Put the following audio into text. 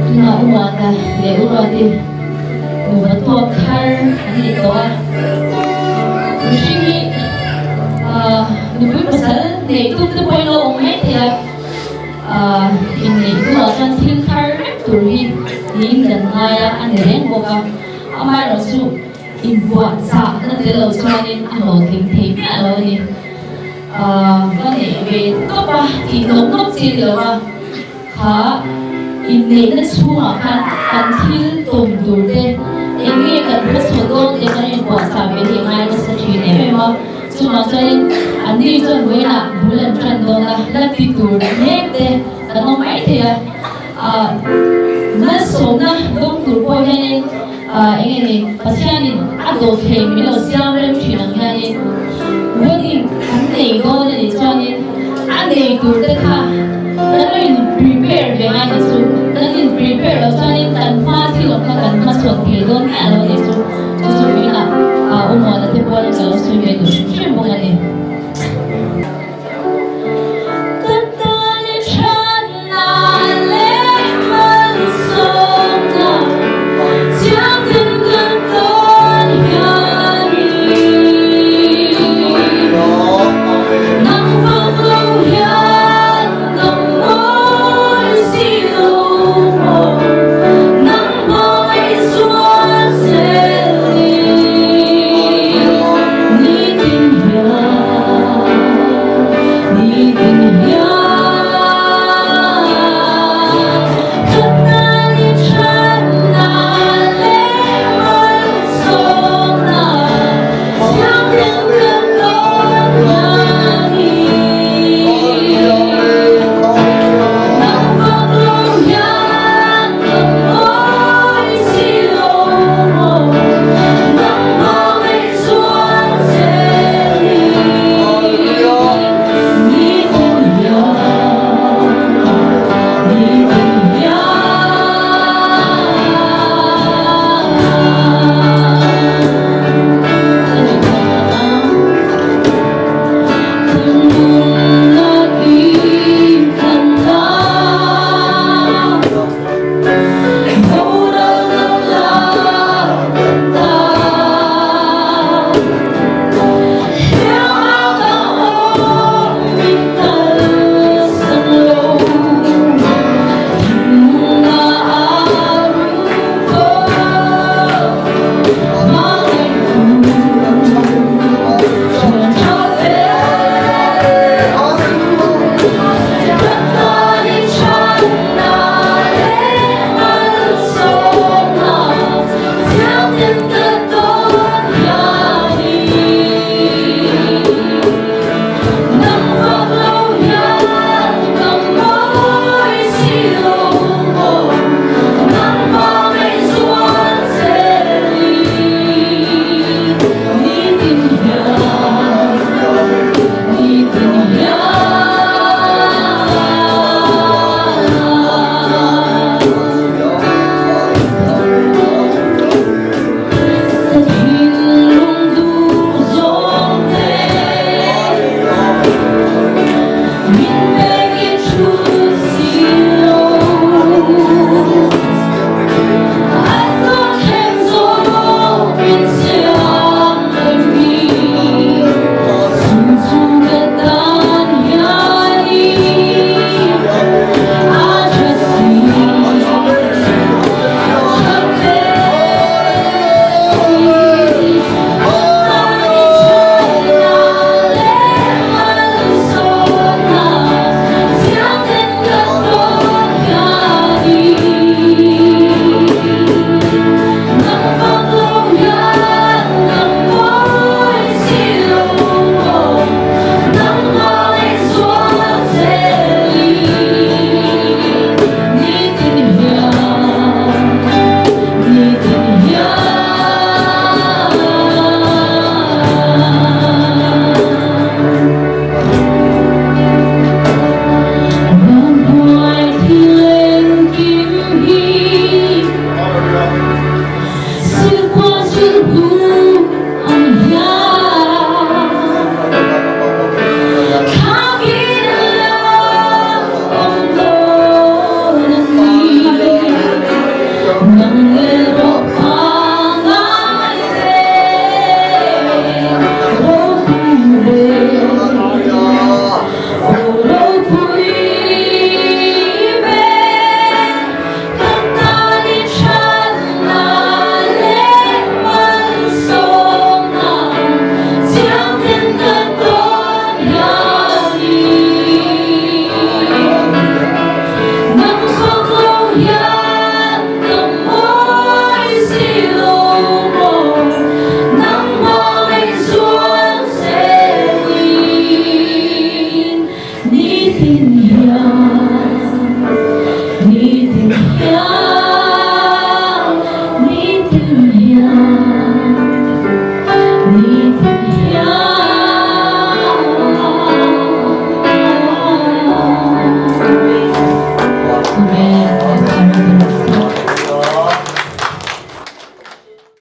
Tunah U Muana leh U Ruati nupa tuak thar an ni tawh a. Mihring hi nupui pasal neih tum te pawhin lo awm mai thei a, inneih hnuah chuan thil thar vek tur hi niin kan ngai a, a ni reng bawk a. Amaherawhchu inbuatchahna tel lo chuanin a hlawhtling thei miah lo a ni. Va neih ve tawp a, tih nawk nawk chi ni lo a, kha inneihna chhungah khan kan thil tawm tur te, eng nge kan hmachhawn dawn te kan inbuatchah ve hi a ngai nasa thin em em a. Chuvang chuanin an ni chuan vawiinah bul an tan dawn a, la ti tur mek te kan awm mai thei a. Malsawmna dawng tur pawh hianin eng nge ni Pathianin a dawhthei min lo siam rem thin ang hianin wedding kan nei dawn a nih chuanin a nei tur te kha kan lo in prepare ve ngai ni chu, kan in prepare loh chuanin kan hma thil awm kha kan hmachhawn thei dawn miah lo a nih chu, chu chu inah awmawna te pawhin ka lo sawi ve duh hrim hrim bawk a ni. Nitin hian, nitin hian, nitin hian, nitin hian. Amen.